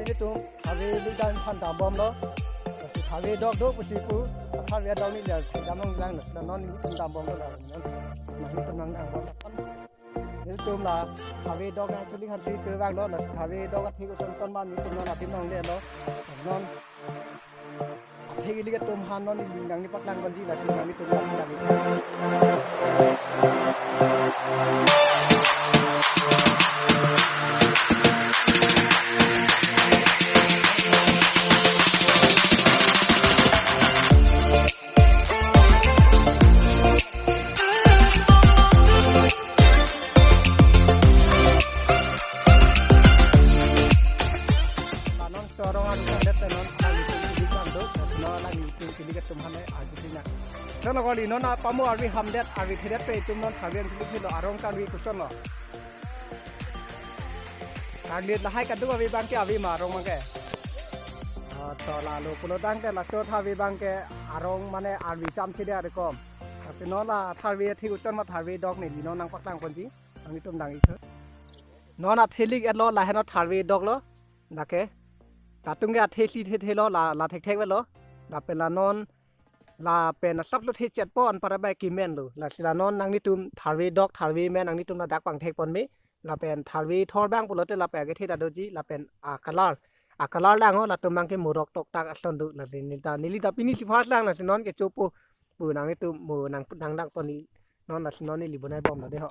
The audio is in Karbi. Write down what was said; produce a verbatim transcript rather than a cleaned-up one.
Nelitum tharve lik dam aphan dambomlo. Lasi tharve dok do pusi pu, tharve dok ni le thekdam longlang, lasi non nelitum dambomlo la. Non nanglitum nangdambomlo. Nelitum la tharve dok nangchuli aphansi kevanglo, lasi tharve dok athek koson son ma nelitum non adim nanglelo. Non athek ilik atum aphan non neli nangli paklang ponji, lasi nanglitum la paklang. Lanon so arong aru sandet non, nanglitum kilik bang do, no nanglitum kilik atum aphan arju tina. Chalo kali non apamo arvi hamdet, arvi thedet pen itum non tharve ang kilik lo, arong karvi koson lo. Kanglit lahai kaduk ave abang ke ave ma arong abang ke. Ah, to lalo pulo tangte laso tharve abang ke arong mane arvi cham si de arekom. Lasi non la tharve athek koson ma tharve dok neli non nangpaklang ponji. Nanglitum dang-ik tho. Non athe lik etlo, lahenlo tharve doklo. Lake. Latum ke athe si the the lo, la, la thekthek velo. Lapen la non lapen asap lo thechet po anpar abai kimen lo. Lasi la non nanglitum tharve dok, tharve men nanglitum ladak pangthek pon me. Lapen tharve thor abang pulote lapen akethe ta doji, lapen a color. A color lang ho, latum abang ke morok toktak ason do, lasi neli ta, neli ta pini si first lang, lasi non ke chopo pu nanglitum mo nang, nangdak pon ni, non lasi non neli bonai bomlo de ho.